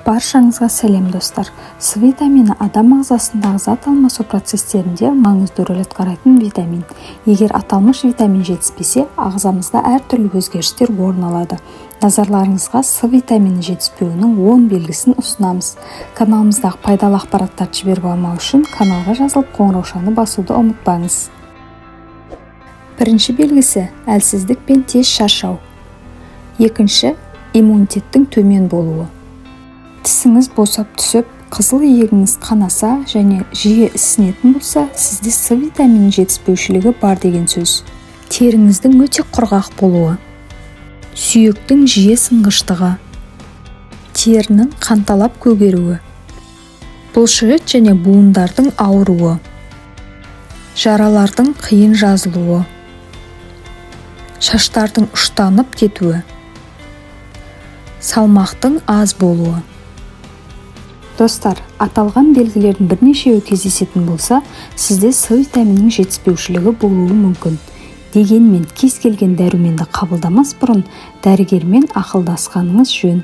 Баршаңызға сәлем, достар! С витамині – адам ағзасындағы зат алмасу процестерінде маңызды рөл атқаратын витамин. Егер аталмыш витамин жетіспесе, ағзамызда әртүрлі өзгерістер орын алады. Назарларыңызға С витамині жетіспеуінің 10 белгісін ұсынамыз. Каналымыздағы пайдалы ақпараттарды жіберіп алмау үшін каналға жазылып, қоңыраушаны басуды ұмытпаңыз. Бірінші белгісі – әлсіздік пен тез шаршау. Екінші – иммунитеттің төмен болуы. Тісіңіз босап түсіп, қызыл иегіңіз қанаса және жиі ісінетін болса, сізде С витаминінің жетіспеушілігі бар деген сөз. Теріңіздің өте құрғақ болуы, сүйектің жиі сынғыштығы, терінің қанталап көгеруі, бұлшықет және буындардың ауыруы, жаралардың қиын жазылуы, шаштардың ұштанып кетуі, салмақтың аз болуы. Достар, аталған белгілердің бірнешеуі кездесетін болса, сізде С витаминінің жетіспеушілігі болуы мүмкін. Дегенмен кез келген дәруменді қабылдамас бұрын дәрігермен ақылдасқаныңыз жөн.